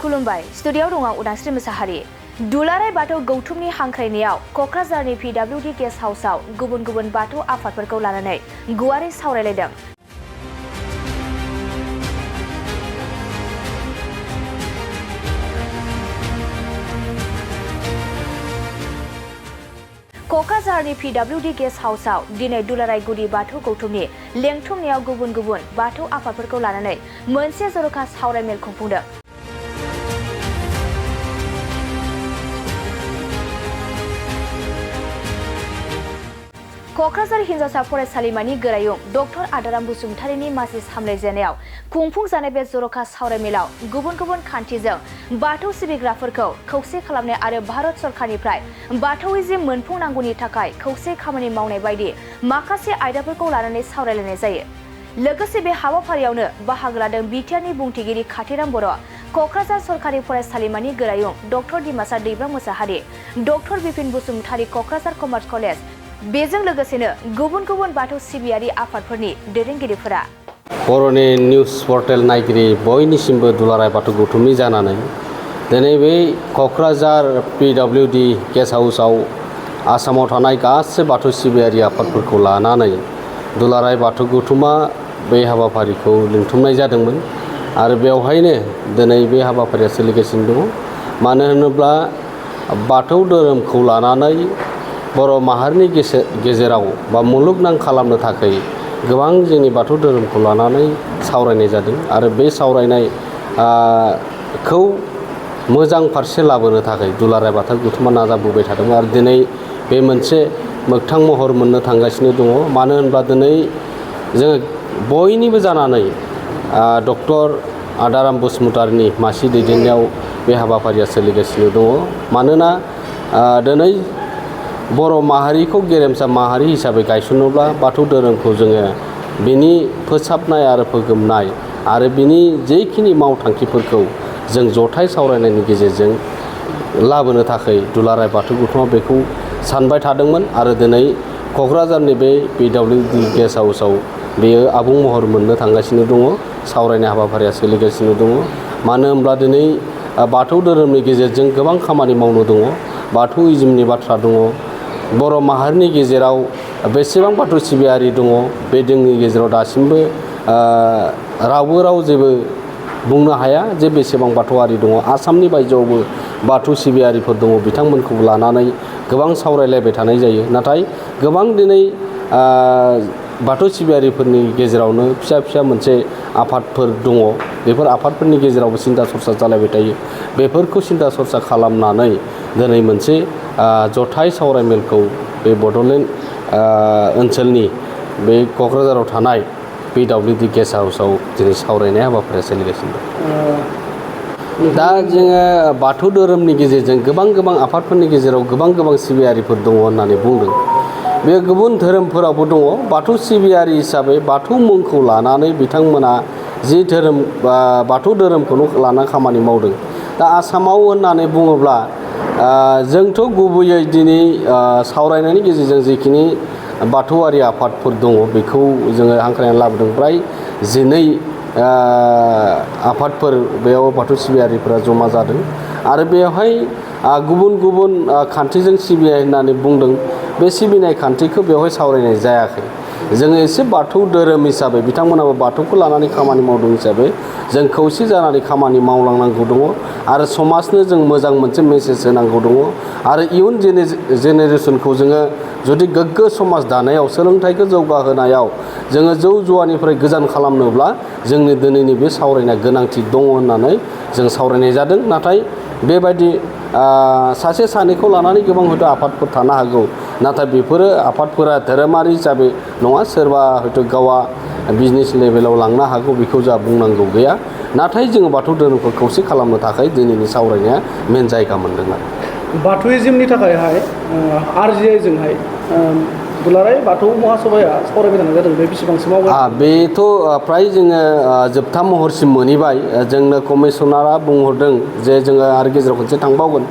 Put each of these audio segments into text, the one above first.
खुलुमबाय स्टुडिय'आव दं आं उदांस्रि मोसाहारि। दुलाराय बाथौ गौथुमनि हांख्रायनायाव क'क्राझारनि PWD गेस्ट हाउसआव गुबुन गुबुन बाथौ आफादफोरखौ लानानै गुवारै सावरायलायदों। क'क्राझारनि PWD गेस्ट हाउसआव दिनै दुलाराय गुदि बाथौ गौथुमनि लेंथुमनायाव गुबुन गुबुन बाथौ आफादफोरखौ लानानै मोनसे जर'खा सावरायमेल खुंफुंदों। क'क्राझार हिन्जावसा फरायसालिमानि गोरायुं डक्टर आदाराम बसुमतारीनि मासि सामलायजेननायाव खुंफुंजानाय बे जर'खा सावरायमेलाव गुबुन गुबुन खान्थिजों बाथौ सिबिग्राफोरखौ खौसे खालामनाय आरो भारत सरकारनिफ्राय बाथौइज्म मोनफुंनांगौनि थाखाय खौसे खामानि मावनाय बायदि माखासे आयदाफोरखौ लानानै सावरायलायनाय जायो। लोगोसे बे हाबाफारियावनो बाहागो लादों बिटिआरनि बुंथिगिरि खाथिराम बर', क'क्राझार सरकारि फरायसालिमानि गोरायुं doctor Dimasar Daibrang Mushahary, doctor Bipin Basumatary Kokrajhar commerce college, बेजों लोगोसेनो गुबुन गुबुन बाथौ सिबियारि आफादफोरनि दैदेनगिरिफोरा। बर'नि निउस पर्टेल नायगिरि बयनिसिमबो दुलाराय बाथौ गौथुमनि जानानै दिनै बे क'क्राझार PWD गेस्ट हाउसआव आसामाव थानाय गासै बाथौ सिबियारि आफादफोरखौ लानानै दुलाराय बाथौ गौथुमा बे हाबाफारिखौ लिंथुमनाय जादोंमोन आरो बेवहायनो दिनै बे हाबाफारिया सोलिगासिनो दङ। मानो होनोब्ला बाथौ धोरोमखौ लानानै बर' माहारिनि गेजेराव बा मुलुगनां खालामनो थाखाय गोबां जोंनि बाथौ धोरोमखौ लानानै सावरायनाय जादों आरो बे सावरायनायखौ मोजां फारसे लाबोनो थाखाय दुलाराय बाथौ गौथुमा नाजाबोबाय थादोंमोन आरो दिनै बे मोनसे मोगथां महर मोननो थांगासिनो दङ। मानो होनब्ला दिनै जोङो बयनिबो जानानै डक्टर आदाराम बसुमतारीनि मासि दैदेननायाव बे हाबाफारिया सोलिगासिनो दङ। मानोना दिनै बर' माहारिखौ गेरेमसा माहारि हिसाबै गायसनोब्ला बाथौ धोरोमखौ जोङो बिनि फोसाबनाय आरो फोगोमनाय आरो बिनि जेखिनि मावथांखिफोरखौ जों जथाय सावरायनायनि गेजेरजों लाबोनो थाखाय दुलाराय बाथौ गौथुमा बेखौ सानबाय थादोंमोन आरो दिनै क'क्राझारनि बे PWD गेस्ट हाउसआव बेयो आबुं महर मोननो थांगासिनो दङ। सावरायनाय हाबाफारिया सोलिगासिनो दङ। मानो होनब्ला दिनै बाथौ धोरोमनि गेजेरजों गोबां खामानि मावनो दङ। बाथौइज्मनि बाथ्रा दङ। बर' माहारिनि गेजेराव बेसेबां बाथौ सिबियारि दङ बे जोंनि गेजेराव दासिमबो रावबो जेबो बुंनो हाया जे बेसेबां बाथौआरि दङ। आसामनि बायजोआवबो बाथौ सिबियारिफोर दङ, बिथांमोनखौ लानानै गोबां सावरायलायबाय थानाय जायो। नाथाय गोबां दिनै बाथौ सिबियारिफोरनि गेजेरावनो फिसा फिसा मोनसे आफादफोर दङ। बेफोर आफादफोरनि गेजेरावबो सिन्था सरसा जालायबाय थायो। बेफोरखौ सिन्था सरसा खालामनानै दिनै मोनसे जथाय सावरायमेलखौ बे बड'लेण्ड ओनसोलनि बे क'क्राझाराव थानाय PWD गेस्ट हाउसआव दिनै सावरायनाय हाबाफारिया सोलिगासिनो दं। दा जोङो बाथौ धोरोमनि गेजेरजों गोबां आफादफोरनि गेजेराव गोबां सिबियारिफोर दङ होननानै बुंदों। बे गुबुन धोरोमफोरावबो दङ। बाथौ सिबियारि हिसाबै बाथौ मुंखौ लानानै बिथांमोना जि धोरोम बाथौ धोरोमखौनो लाना खामानि मावदों। दा आसामाव होननानै बुङोब्ला जोंथ' गुबैयै दिनै सावरायनायनि गेजेरजों जिखिनि बाथौआरि आफादफोर दङ बेखौ जोङो हांख्रायनानै लाबोदों। फ्राय 12 आफादफोर बेयाव बाथौ सिबियारिफोरा जमा जादों आरो बेवहाय गुबुन खान्थिजों सिबिनाय होननानै बुंदों। बे सिबिनाय खान्थिखौ बेवहाय सावरायनाय जायाखै। जोङो एसे बाथौ धोरोम हिसाबै बिथांमोनाबो बाथौखौ लानानै खामानि मावदों हिसाबै जों खौसे जानानै खामानि मावलांनांगौ दङ आरो समाजनो जों मोजां मोनसे मेसेज होनांगौ दङ आरो इयुन जेनेरेसनखौ जोङो जुदि गोग्गो समाज दानायाव सोलोंथाइखौ जौगाहोनायाव जोङो जौ जुवानिफ्राय गोजान खालामनोब्ला जोंनि दिनैनि बे सावरायनाया गोनांथि दङ होननानै जों सावरायनाय जादों। नाथाय बेबायदि सासे सानैखौ लानानै गोबां हयथ' आफादफोर थानो हागौ। नाथाय बेफोरो आफादफोरा धोरोमारि हिसाबै नङा। सोरबा हयथ' गावआ बिजनेस लेभेलाव लांनो हागौ, बेखौ जोंहा बुंनांगौ गैया। नाथाय जोङो बाथौ धोरोमखौ खौसे खालामनो थाखाय दिनैनि सावरायनाया मेन जायगा मोनदों आरो बाथौइज्मनि थाखायहाय RGIजोंहाय दुलाराय बाथौ महासभाया सावरायबाय थानाय जादों। बे बेसेबांसिमाव बेथ' फ्राय जोङो जोबथा महरसिम मोनहैबाय। जोंनो कमिसनारा बुंहरदों जे जोङो आरो गेजेराव खनसे थांबावगोन।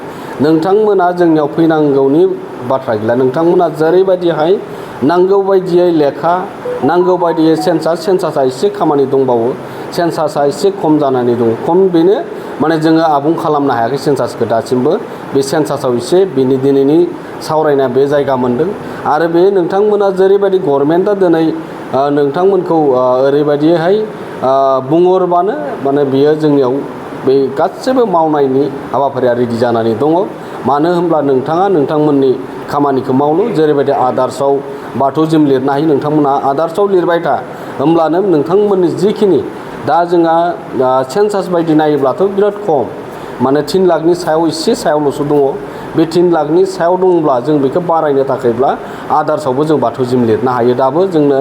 नोंथांमोना जोंनियाव फैनांगौनि बाथ्रा गैला। नोंथांमोना जेरैबायदिहाय नांगौ बायदियै लेखा, नांगौ बायदियै सेन्सासा एसे खामानि दंबावो। सेन्सासा एसे खम जानानै दं। बेनो माने जोङो आबुं खालामनो हायाखै सेन्सासखौ दासिमबो बे सेन्सासाव एसे बिनि दिनैनि सावरायनाया बे जायगा मोन्दों आरो बे नोंथांमोना जेरैबायदि गभर्नमेन्टआ दिनै नोंथांमोनखौ ओरैबायदिहाय बुंहरबानो माने बियो जोंनियाव बे गासैबो मावनायनि हाबाफारिया रेडि जानानै दङ मानो होनब्ला नोंथाङा नोंथांमोननि खामानिखौ मावनो जेरैबायदि आदार्सआव बाथौ जिम लिरनो हायो नोंथांमोना आदार्सआव लिरबाय था होमब्लानो नोंथांमोननि जिखिनि दा जोंहा सेन्सास बायदि नायोब्लाथ' बिराद खम माने 3 लाखनि सायाव एसे सायावल'सो दङ बे 3 लाखनि सायाव दंब्ला जों बेखौ बारायनो थाखायब्ला आदार्सआवबो जों बाथौ जिम लिरनो हायो दाबो जोंनो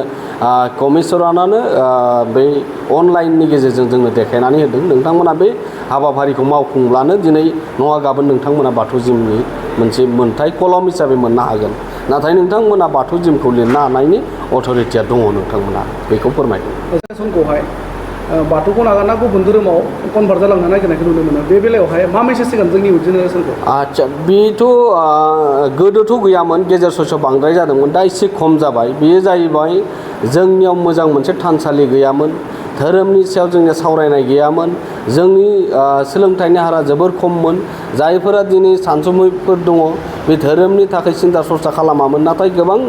कमिसनारानो बै अनलाइननि गेजेरजों जोंनो देखायनानै होदों नोंथांमोना बे हाबाफारिखौ मावफुंब्लानो दिनै नङा गाबोन नोंथांमोना बाथौ जिमनि मोनसे मोन्थाय कलम हिसाबै मोननो हागोन नाथाय नोंथांमोना बाथौ जिमखौ लिरनो हानायनि अथ'रिटिया दङ नोंथांमोना बेखौ फोरमायदों समखौहाय बाथौखौ नागारना गुबुन धोरोमाव कनभार्ट जालांनो नागिरनायखौ नुनो मोनो बे बेलायावहाय मा मेसेज होगोन जोंनि इयुन जेनेरेसनखौ आदसा बेथ' गोदोथ' गैयामोन गेजेर ससेयाव बांद्राय जादोंमोन दा एसे खम जाबाय बेयो जाहैबाय जोंनियाव मोजां मोनसे थानसालि गैयामोन धोरोमनि सायाव जोंनिया सावरायनाय गैयामोन जोंनि सोलोंथाइनि हारा जोबोर खममोन जायफोरा दिनै सानसुमैफोर दङ बे धोरोमनि थाखाय सिन्था सरसा खालामामोन नाथाय गोबां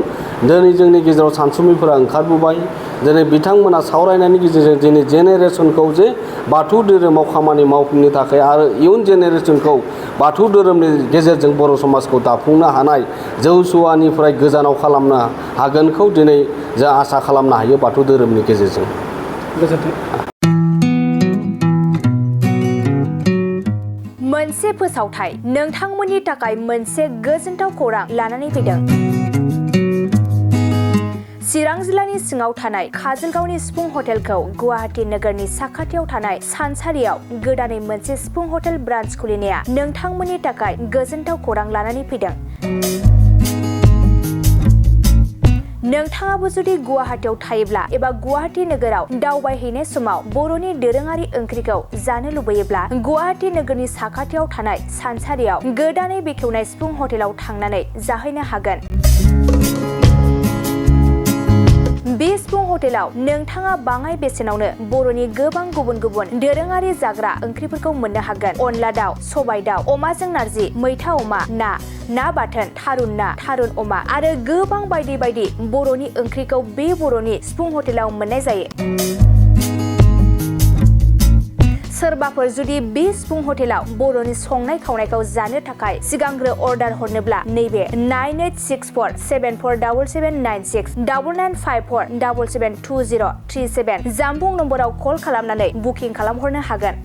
दिनै जोंनि गेजेराव सानसुमैफोरा ओंखारबोबाय दिनै बिथांमोना सावरायनायनि गेजेरजों दिनै जेनेरेसनखौ जे बाथौ धोरोमाव खामानि मावफुंनो थाखाय आरो इयुन जेनेरेसनखौ बाथौ धोरोमनि गेजेरजों बर' समाजखौ दाफुंनो हानाय जौसुवानिफ्राय गोजानाव खालामनो हागोनखौ दिनै जों आसा खालामनो हायो बाथौ धोरोमनि गेजेरजों गोजोन्थों मोनसे फोसावथाय नोंथांमोननि थाखाय मोनसे गोजोनथाव खौरां लानानै फैदों चिरां जिल्लानि सिङाव थानाय काजलगावनि सिफुं हटेलखौ गुवाहाटी नोगोरनि साखाथियाव थानाय सानसारियाव गोदानै मोनसे सिफुं हटेल ब्रान्च खुलिनाया नोंथांमोननि थाखाय गोजोनथाव खौरां लानानै फैदों नोंथाङाबो जुदि गुवाहाटीयाव थायोब्ला एबा गुवाहाटी नोगोराव दावबायहैनाय समाव बर'नि दोरोङारि ओंख्रिखौ जानो लुबैयोब्ला गुवाहाटी नोगोरनि साखाथियाव थानाय सानसारियाव गोदानै बेखेवनाय सिफुं हटेलाव थांनानै जाहैनो हागोन बे सिफुं हटेलाव नोंथाङा बाङाय बेसेनावनो बर'नि गोबां गुबुन गुबुन दोरोङारि जाग्रा ओंख्रिफोरखौ मोननो हागोन अनला दाउ सबाय दाउ अमाजों नारजि मैथा अमा ना बाथोन थारुन ना थारुन अमा आरो गोबां बायदि बायदि बर'नि ओंख्रिखौ बे बर'नि सिफुं हटेलाव मोननाय जायो सोरबाफोर जुदि बे सिफुं हटेलाव बर'नि संनाय खावनायखौ जानो थाखाय सिगांग्रो अर्डार हरनोब्ला नैबे 9864747796 9954772037 जामबुं नम्बराव कल खालामनानै बुकिं खालामहरनो हागोन